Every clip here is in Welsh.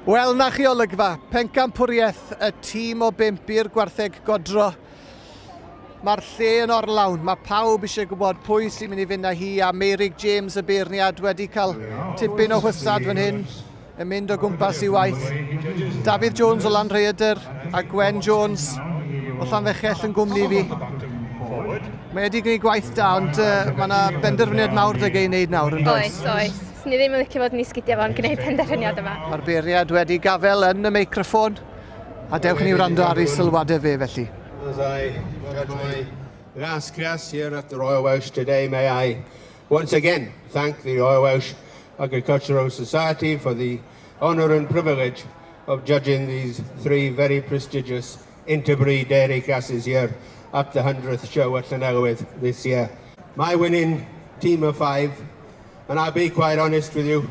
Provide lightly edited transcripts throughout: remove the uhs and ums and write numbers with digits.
Wel, na chi olygfa. Pencampwriaeth y tîm o bump i'r gwartheg godro. Mae'r lle yn orlawn. Mae pawb eisiau gwybod pwy sy'n mynd i fynd â hi a Meirig James y beirniad wedi cael tipyn o hwysad fan hyn yn mynd o gwmpas i waith. Dafydd Jones o Lanrhaeadr a Gwen Jones o Llanfechell yn gwmni fi. Mae wedi gwneud gwaith da, ond uh, mae yna benderfyniad mawr dy ei wneud nawr, yn does? Oes, oes. Swn i ddim yn licio fod yn ei sgidiau fo'n gwneud penderfyniad yma. Mae'r beirniad wedi gafel yn y meicroffon, a dewch ni wrando ar ei sylwadau fe felly. As I judge my last class here at the Royal Welsh today, may I once again thank the Royal Welsh Agricultural Society for the honour and privilege of judging these three very prestigious interbreed dairy classes here at the 100th show at Llanelwedd this year. My winning team of five, and I'll be quite honest with you,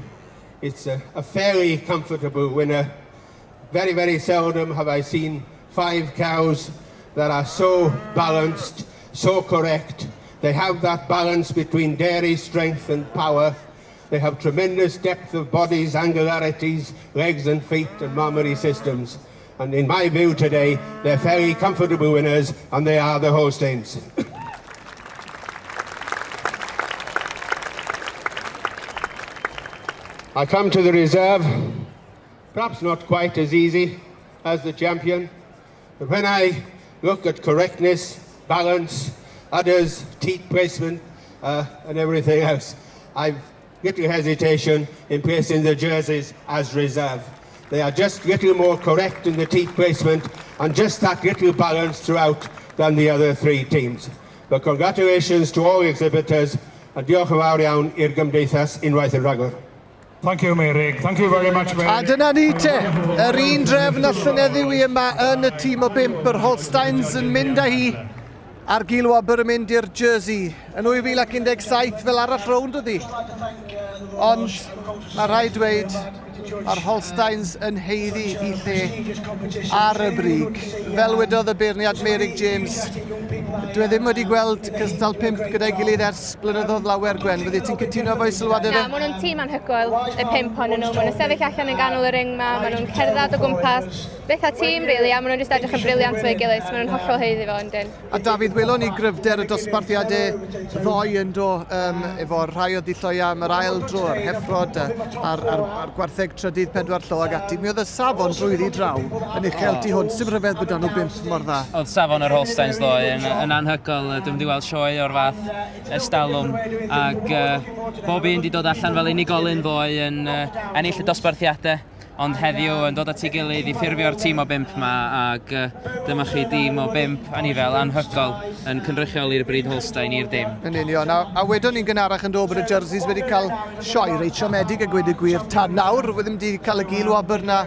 it's a, a fairly comfortable winner. Very, very seldom have I seen five cows that are so balanced, so correct. They have that balance between dairy strength and power. They have tremendous depth of bodies, angularities, legs and feet and mammary systems. And in my view today, they're fairly comfortable winners and they are the Holsteins. I come to the reserve, perhaps not quite as easy as the champion, but when I look at correctness, balance, udders, teat placement, uh, and everything else, I've little hesitation in placing the jerseys as reserve. They are just little more correct in the teat placement and just that little balance throughout than the other three teams. But congratulations to all exhibitors a diolch yn fawr iawn i'r gymdeithas unwaith yn rhagor. Thank you, Meirig. Thank you very much, Meirig. A dyna ni te, yr un drefn a llynedd yw i yma yn y tîm o bump, yr Holsteins yn mynd â hi a'r gilwobr yn mynd i'r Jersey. Yn 2017 fel arall rownd oedd hi. Ond mae rhaid dweud, mae'r Holsteins yn heiddi i lle ar y brig. Fel wedodd y beirniad Meirig James, dwi e ddim wedi gweld cystal pump gyda'i gilydd ers blynyddoedd lawer, Gwen. Fyddi ti'n cytuno efo'i sylwadau fe? Na, maen nhw'n tîm anhygoel, y pump ohonyn nhw. Maen nhw'n sefyll allan yn ganol y ring ma, maen nhw'n cerdded o gwmpas. Beth a tîm, really, a maen nhw'n just edrych yn briliant efo'i gilydd, so maen nhw'n hollol haeddu fo, yndyn. A Dafydd, welon ni gryfder y dosbarthiadau ddoe yn do, um, efo rhai o ddilloia am yr ail dro, yr heffrod a'r, ar, ar, ar gwartheg trydydd pedwar llo ag ati. Mi oedd y safon drwyddi draw yn uchel tu hwnt. Dim rhyfedd bod nhw bump mor dda. Oedd safon yr Holsteins ddoe yn, yn anhygoel. Dwi'n wedi weld sioe o'r fath ers talwm. Ac uh, bob un wedi dod allan fel unigolyn ddoe yn uh, ennill y dosbarthiadau. Ond heddiw yn dod at ei gilydd i ffurfio'r tîm o bump 'ma ac dyma chi dîm o bump anifail anhygoel yn cynrychioli'r brid Holstein i'r dim. Yn union, a, a wedon ni'n gynharach yn dod bod y jerseys wedi cael sioe reit siomedig a gweud y gwir tan nawr, ddim wedi cael y gil wobr na,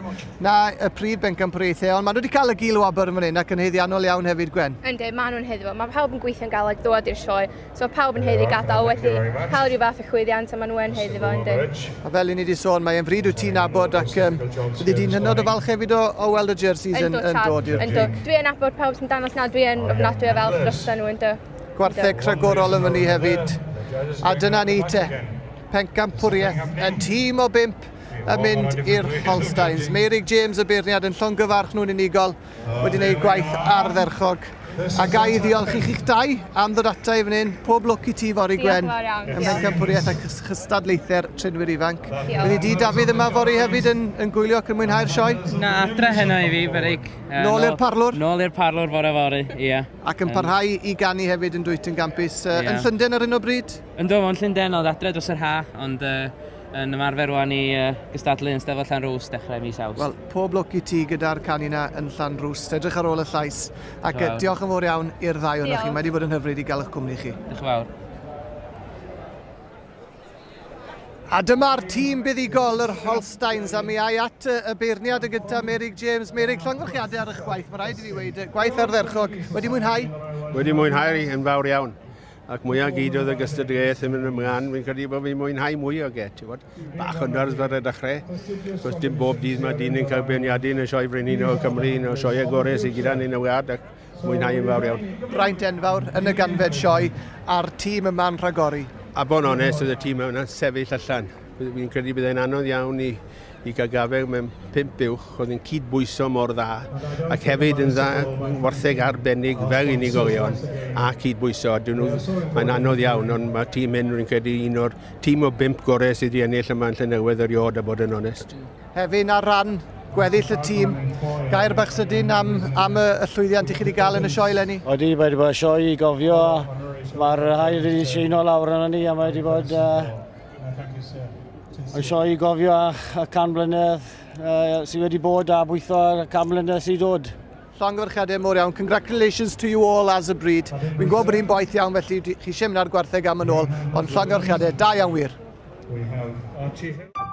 na y prif bencampwriaethau, ond maen nhw wedi cael y gil wobr yn fan hyn ac yn haeddiannol iawn hefyd, Gwen. Yndi, maen nhw'n haeddu fo. Mae pawb yn gweithio'n galed ddod i'r sioe, So mae pawb yn haeddu gadael wedi cael rhyw fath o llwyddiant a maen nhw yn haeddu fo yndyn. A fel i ni wedi sôn, mae e'n fryd wyt ti'n nabod ac um, byddi di'n hynod o falch hefyd o, o weld y jerseys yn, yn dod i'r brig. Dwi yn nabod pawb sy'n dangos na, dwi yn ofnadwy o falch drosto nhw ynddo. Gwartheg rhagorol yn fyny hefyd. A dyna ni te, pencampwriaeth, y tîm o bump yn mynd i'r Holsteins. Meirig James y beirniad yn llongyfarch nhw'n unigol. wedi gwneud gwaith ardderchog. A ga i ddiolch i chi'ch dau am ddod ata i fan hyn. Pob lwc i ti fory, Gwen. Ym Mhencampwriaeth a chystadlaethau'r trinwyr ifanc. Fyddi di, Dafydd, yma fory hefyd yn, yn gwylio ac yn mwynhau'r sioe? Na, adre heno i fi, beryg. Nôl i'r parlwr? Nôl i'r parlwr fore fory, ie. Ac yn parhau i ganu hefyd yn dwyt yn gampus. Uh, yeah. Yn Llundain ar hyn o bryd? Ynddo, yn Llundain, oedd adre dros yr ha, ond uh, yn ymarfer rwan i uh, gystadlu yn Steddfod Llanrwst dechrau mis Awst. Wel, pob lwc i ti gyda'r canu na yn Llanrwst. Edrych ar ôl y llais. Ac uh, diolch yn fawr iawn i'r ddau ohonoch chi. Mae wedi bod yn hyfryd i gael eich cwmni chi. Diolch yn fawr. A dyma'r tîm buddugol, yr Holsteins, a mi ai at y, y beirniad y gyntaf, Merig James. Merig, llongyfarchiadau ar eich gwaith, mae rhaid i fi weud, gwaith ardderchog. Wedi mwynhau? Wedi mwynhau yn fawr iawn. Ac mwyaf gyd oedd y gystadleuaeth yn mynd ymlaen, fi'n credu bod fi'n mwynhau mwy o get, ti'n bod. Bach o nerves ar y dechrau. Cos dim bob dydd mae dyn yn cael beirniadu yn y sioe frenhinol Cymru, un o sioeau gorau sydd gyda ni yn y wlad, ac mwynhau yn fawr iawn. Braint enfawr yn y ganfed sioe, a'r tîm yma'n rhagori. A bod yn onest, oedd y tîm yma'n sefyll allan. Fi'n credu byddai'n anodd iawn i, i gael gafel mewn pump buwch oedd yn cydbwyso mor dda ac hefyd yn dda wartheg arbennig fel unigolion a cydbwyso. Dyn nhw, mae'n anodd iawn, ond mae tîm hyn rwy'n credu un o'r tîm o bump gorau sydd wedi ennill yma yn Llanelwedd erioed a bod yn onest. Hefyd ar ran gweddill y tîm, gair bach sydyn am, am y, y llwyddiant i chi wedi gael yn y sioe eleni? Odi, mae wedi bod sioe i gofio. Mae'r haul wedi sheino lawr arno ni a mae wedi bod yn sioe i gofio a, a 100 mlynedd sydd wedi bod a bwytho ar 100 mlynedd sydd dod. Llongyfarchiadau mawr iawn. Congratulations to you all as a breed. Fi'n gwybod bod hi'n boeth iawn, felly chi eisiau mynd ar gwartheg am yn ôl, ond llongyfarchiadau, da iawn wir. We have Archie Hill.